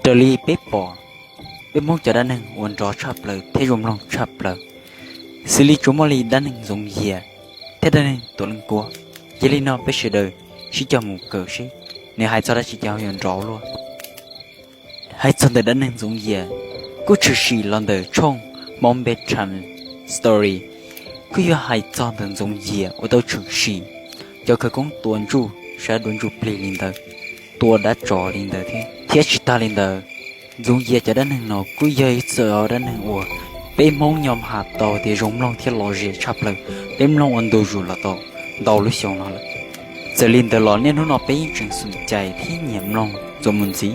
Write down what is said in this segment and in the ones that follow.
Raws li peb pom, peb Hmoob cov dab neeg uas nrov tshaj plaws thiab zoo mloog tshaj plaws, xws li tsuas muaj li dab neeg Ntxoov Yias thiab dab neeg Tuam Leej Kuab. Yog li no peb sawv daws sib cog mus kawm seb nws hais txog dab tsi ces ho yuav nrov luaj. Hais txog ntawm dab neeg Ntxoov Yias, kuj tshwm sim los ntawm tshooj Hmoob Bedtime Story, kuj yog hais txog ntawm Ntxoov Yias uas tau tshwm sim cov khawv koob tua ntsuj, sab dua ntsuj plig li ntawd, tua dab tsov li ntawd thiab. Thiab tsis tas li ntawd, Ntxoov Yias cov dab neeg no kuj yog ib txoj dab neeg uas peb Hmoob nyom has tau tias zoo mloog thiab lom zem tshaj plaws, peb mloog ua ntu zus los tau ntau lub xyoo no lawm. Txawm li ntawd los niaj hnub no peb yeej tseem xum cai thiab nyiam mloog txuas mus ntxiv.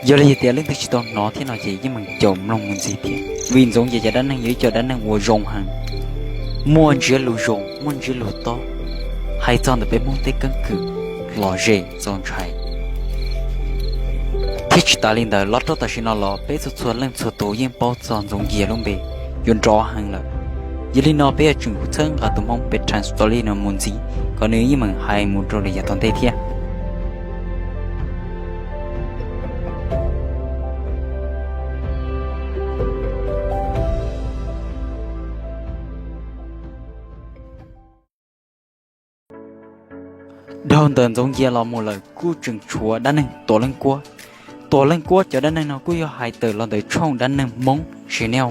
Yog li yog tias leej twg tsis tau hnov thiab no ces yeej meem caum mloog mus ntxiv thiab, vim Ntxoov Yias cov dab neeg yog ib co dab neeg uas zoo heev, muaj ntsiab lus zoo, muaj ntsiab lus tob, hais txog ntawm peb Hmoob tej keeb kwm lom zem txaus ntshai. Thiab tsis tas li ntawd, los rau tam sim no los peb txhua txhua leej txhua tus yeej paub txog Ntxoov Yias lub npe yuav nrov heev lawm. Yog li no peb yuav tsum txhawb nqa tus Hmoob Bedtime Story no mus ntxiv kom nws yeej meem hais mus rau lawm yav tom ntej thiab. Dhau ntawm Ntxoov Yias los mus lawm kuj tseem tshuav dab neeg Tuam Leej Kuab. Tuam Leej Kuab cov dab neeg no kuj yog hais tawm los ntawm tshooj dab neeg Hmoob Channel,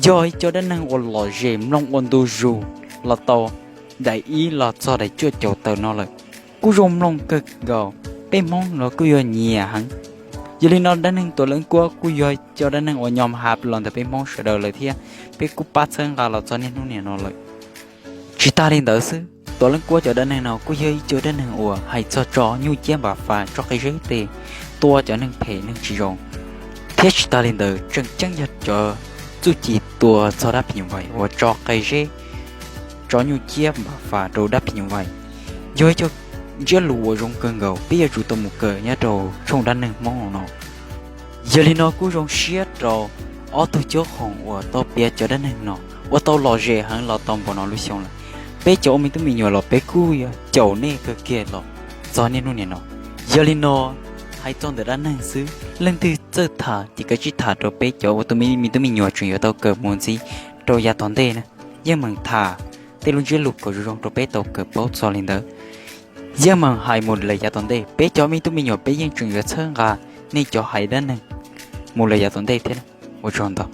yog ib co dab neeg uas lom zem mloog ua ntu zus los tau daim ib los txog daim cuaj caum tawm no lawm, kuj zoo mloog kawg nkaus, peb Hmoob los kuj yog nyiam heev. Yog li no dab neeg Tuam Leej Kuab kuj yog ib co dab neeg uas nyom has los ntawm peb Hmoob sawv daws lawm thiab, peb kuj pab txhawb nqa los txog niaj hnub niam no lawm. Tsis tas li ntawd xwb, Tuam Leej Kuab cov dab neeg no kuj yog ib co dab neeg uas hais txog tso nyuj ciab npam fas, tso qe zeb tes, tua cov neeg phem neeg tsis zoo. Thiab tsis tas li ntawd, tseem ceeb yog cov txuj ci tua txog dab phim nyuj vais uas tso qe zeb, tso nyuj ciab npam fas rau dab phim nyuj vais, yog ib co ntsiab lus uas zoo kawg nkaus, peb yuav tsum tau mus kawm nyob rau tshooj dab neeg Hmoob no. Yog li no kuj zoo siab rau ob tug cob qhoom uas tau piav cov dab neeg no ua tau lom zem heev los tau npaum no lub xyoo lawm. Peb cov ua me tub me nyuam los peb kuj yuav caum nej kawg kiag los txog niaj hnub niam no. Yog li no, hais txog ntawm dab neeg xwb, leej twg txawj tham ces kav tsij tham rau peb cov ua tus me tub me nyuam tseem yuav tau kawm mus ntxiv rau yav tom ntej na. Yeej meem tham tej lub ntsiab lus kom zoo zoo rau peb tau kawm paub txog li ntawd. Yeej meem hais mus lawm yav tom ntej, peb cov me tub me nyuam peb yeej tseem yuav txhawb nqa nej cov hais dab neeg mus lawm yav tom ntej thiab. Ua tsaug ntau.